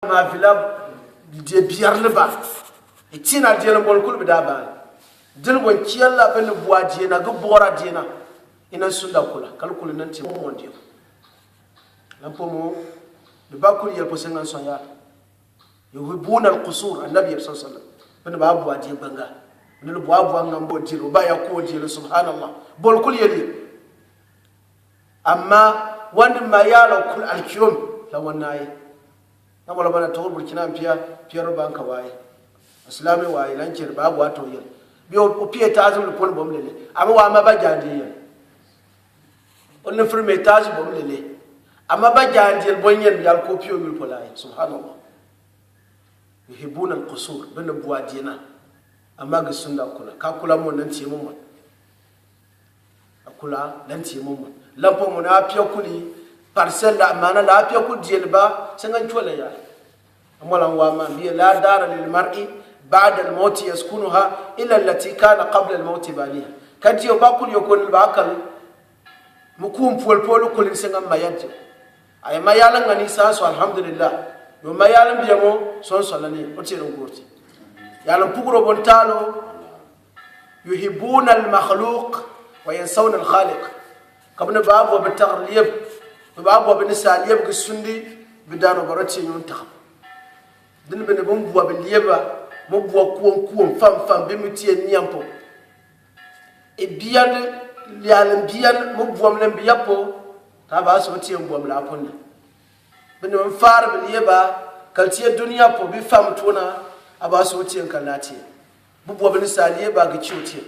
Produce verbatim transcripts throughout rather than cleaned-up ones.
ma vila die biarli ba. Iti na die na bol kul bi da ba. Dil bon kiela ben bua die na gu bora die na. Ina sunda kula. Kal kul nan ti mo mon die. Lampo mo. Di ba kul yel posengan sonya. Yuhibbuna al-qusur, Annabi sallallahu alaihi wasallam. Bini ba bua die banga. Bini bua bua ngambo die, ba ya ko die, subhanallah. Bol kul yeli. Amma, wandi mayala kul alkiyom, la wanaye. Na wala bana tol Burkina pia, pia ro banka waye. Islami waye, lan kir ba bua to yel. Bi o, o pia tazim le pon bom lele. Amma wa ma ba jandi yel. O ne firme tazim bom lele. Amma ba jandi yel bon yel, yal ko pio yul polaye. Subhanallah. Yuhibbuna al-qusur, bini bua die na. Amma gi sunda kula. Ka kula mo nan ti mo mo. A kula nan ti mo mo. Lampo mo na pia kuli parcelle la, mana la pia kuli diel ba, sengan chwala ya. Amma lan wa ma bi la dara lil mar'i ba'da al-mawti yaskunuha illa allati kana qabla al-mawti baniha. Ka die ba kuli yo kon ba kal Mu kum puol puol kulin senga mayal je. Ay mayal ngani sa so alhamdulillah. Yo mayal mbiamo son so nani o tieno gorti. Yal puguro bon talo. Yuhibbuna al-makhluq wa yansawna al-khaliq. Kabna babo bi taglib. Babo bi nisalib gi sundi bi dano baro tieno tax. Din bi ne bon bua bi lieba. Mo bua kuon kuon fam fam bi mu tieno nyampo. Ibian, lial mbian, mo buam le mbia po, ta ba so tien buam la pon na. Bini mfar bi lieba, kal tie dunia po, bi fam tona, a ba so tien kal la tie. Bu buam ni sa lieba gi tio tie.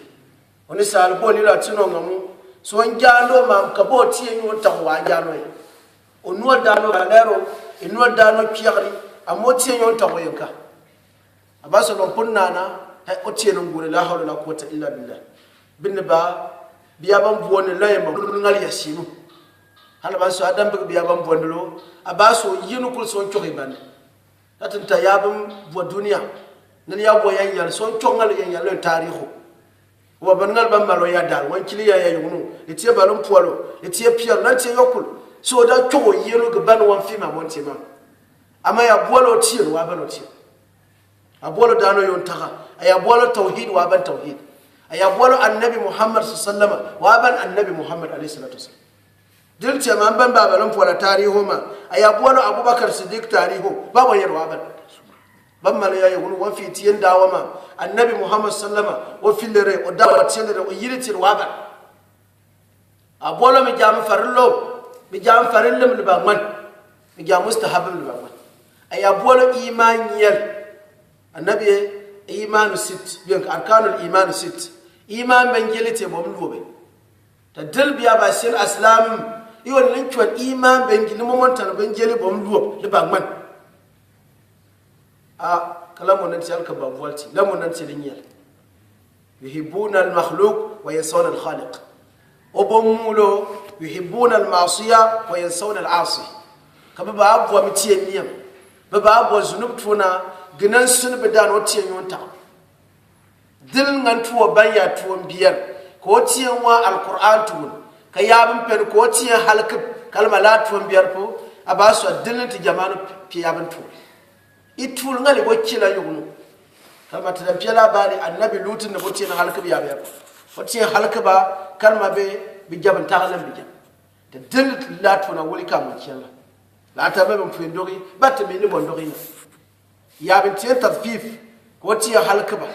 Oni sa bo ni la tino ngamu, so njano mam ka bo tie nyo ta wa njano ye. O nuol dano kalero, e nuol dano kiagri, a mo tie nyo ta wa yenka. A ba so lɔn pun nana, he, o tieno ngure la hawla la quwwata illa billah. Bini ba, bia ban buone la yema, ngal ya sinu. Hala ban so Adam bi bia ban buone lo, a ba so yinu kul so nchoki ban. Tatin ta ya ban bua dunia. Nani ya bua ya nyal, so nchok ngal ya nyal lo tariho. Wa ban ngal ban malo ya dal, wan kili ya ya yunu. Itie balon pualo, itie pial, nan tie yokul. So da chogo yinu ge ban wan fima mon tie ma. Ama ya bualo tieno, wa ban o tieno. A bualo dano yon taga. A ya bualo tawhid wa ban tawhid. A ya bualo Annabi Muhammad sallallahu alaihi wasallam wa ban Annabi Muhammad alaihi salatu wasallam. Dil tiya ma ban baba lan puala tariho ma. A ya bualo Abubakar Siddiq tariho. Baba yer wa ban. Ban mala ya yogunu wa fi tiyen dawa ma. Annabi Muhammad sallallahu alaihi wasallam wa fi lere o dawa tiyen lere o yiri tiyen wa ban. A bualo mi jam farillo, mi jam farillem liba ŋman, mi jam mustahabem liba ŋman. A ya bualo iman nyel. Annabi ye imanu sit, biyan ka arkanul imanu sit. Iman ben jeli te bom luobe. Ta dil biya ba sel aslamim, iwan lin chwan iman ben jeli momon tan ben jeli bom luobe, liba ŋman. A, ka la mo nan ti alka ba bual ti, la mo nan ti linyel. Yuhibbuna al-makhluq wa yansawna al-khaliq. O bon mulo, yuhibbuna al-ma'siya wa yansawna al-asi. Ka ba ba bua mi tiyen niyam. Ba ba bua zunub tuna, ginan sun bi dan o tiyen yon ta. Dil ngan tuo ban ya tuo mbier. Ko tiyen wa Al-Qur'an tuun. Ka ya bin pen ko tiyen halkib, kalma la tuo mbier po, a ba so dil ti jamanu pi ya bin tuo. I tul ŋa ni bo kila yugnu. Kalma ti dan piala bani Annabi Lutin ni bo tiyen halkiba ya be. Bo tiyen halkiba kalma be bi jabin taxalan bi jab. Ti dil la tuna wuli ka mo kila. La ta be ben puen dogi, bat mi ni bon dogi na. Ya bin tiyen tadfif, ko tiyen halkiba.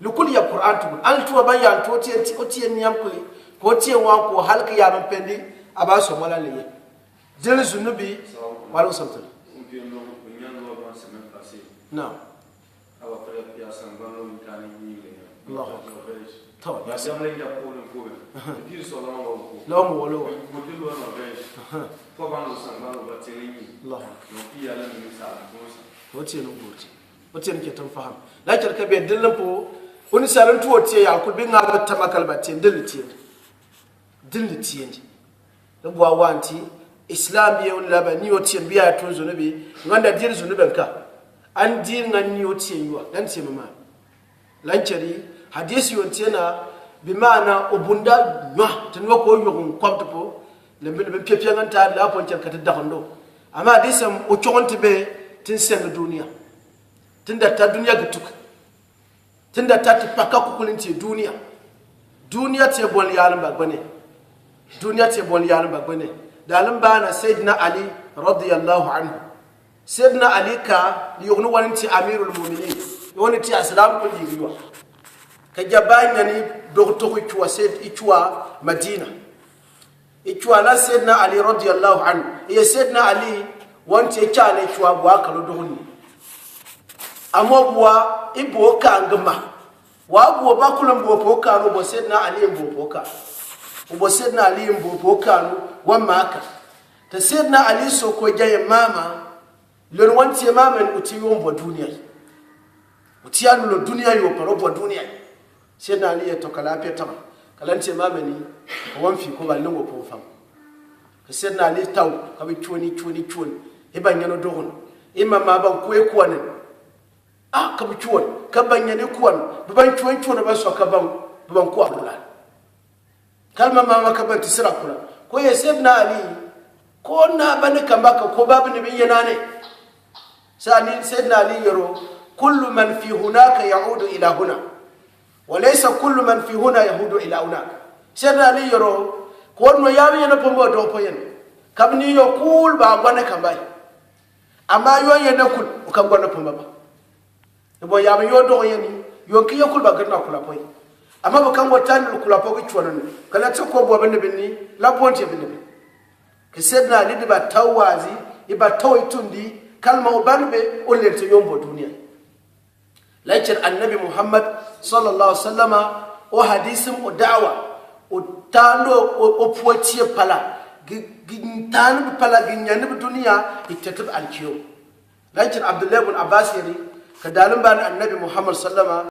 Lukul ya Qur'an tugun. An tuwa ban ya tuwa tiyen ti, o tiyen niyam kuli. Ko tiyen wan ko halki ya bin pendi, a ba so mala le ye. Dil zunubi, wa alaikum salam. Naam. Allahu akbar. To, ya sa. Aha. Lawa mo wolo. Aha. Allahu akbar. O tiyen o gorti. O tiyen ke tan faham. Lakin ka be dillin po, o ni salin tuwo tiyen ya kul bi ŋa ba tama kal ba tiyen, dillin tiyen. Dillin tiyen. Ni bua wanti, Islam bi ye wuni laba ni o tiyen bi ya tun zunubi, ŋa nda diri zunubi nka. An diri ŋa ni o tiyen yua, dan tiyen mama. Lan keri, hadisi yon tiyen na, bi maana o bunda nyua, ti nua ko yogun kwabti po, lembi lembi piapia ŋa nta la po nkyel kati dakondo. Ama hadisi am o chogon ti be, Ti n seng dunia. Ti n da ta dunia gi tuk. Ti n da ta ti paka kukuli n ti dunia. Dunia ti e bɔn yaalemba gbɛne. Dunia ti e bɔn yaalemba gbɛne. Daalemba na Seydina Ali radiyallahu anhu. Seydina Ali ka, ni yɔg ni wani ti Amirul Muminin. Ni wani ti Asilaamku ligiwa. Ka ja ba nyani dɔgtɔk i cua Seyd, i cua Madina. I cua la Seydina Ali radiyallahu anhu. Iye Seydina Ali, wani ti e caane i cua bua kalo dɔgni. Amo bua, i bua ka ngema. Wa bua ba kula mbua po ka no, bua Seydina Ali mbua po ka. Bua Seydina Ali mbua po ka no, wa maka. Ta Seydina Ali so ko ja ye mama, lon wani ti e mama ni uti yo mbua dunia. Uti ya nulo dunia yo paro bua dunia. Seydina Ali ye to kala pia tama. Kala n ti e mama ni, ka wani fi ko ba lengo po fam. Ka Seydina Ali taw, ka bi cuoni, cuoni, cuoni. I ba nyano dogon. I mama ban kue kuanen. Ah, ka bi cuoni, ka ban nyani kuan. Bi ban cuoni, cuoni ba so ka ban, bi ban kua kula. Kalma mama ka ban ti sira kula. Ko ye Seydina Ali, ko na bani kamba ka ko ba bini bi yenane. Sa ni Seydina Ali yero, kullu man fi hunaka yaudu ila huna. Wa laysa kullu man fi huna yaudu ila hunak. Seydina Ali yero, ko no ya bi yena pombo do po yen. Kabini yo kul ba gwane kambai. Ama yo yena kul, o ka gwane pombo ba. Ni bɔ yabɛ yo dɔgɔ yɛ ni, yo ki ye kul ba gɛrɛ na kula pɔi. Ama bɛ kan wɔ tani kula pɔi ki cuɔnɔ ni. Kala ti ko bɔ bɛ ni bɛ ni, la bɔn ti bɛ ni bɛ. Kɛ Seydina Ali di ba taw waazi, i ba taw i tundi, kalma o bani bɛ, o lɛn ti yo mbɔ dunia. La cɛr Annabi Muhammad sallallahu alaihi wasallama, o hadisim o da'wa, o tando, o, o puɔtiɛ pala, gi, gi tani bi pala, gi nyani bi dunia, i tɛtɛ bi alkiyo. Lakin Abdullah bin Abbas yeri, ka daalin bani Annabi Muhammad sallama,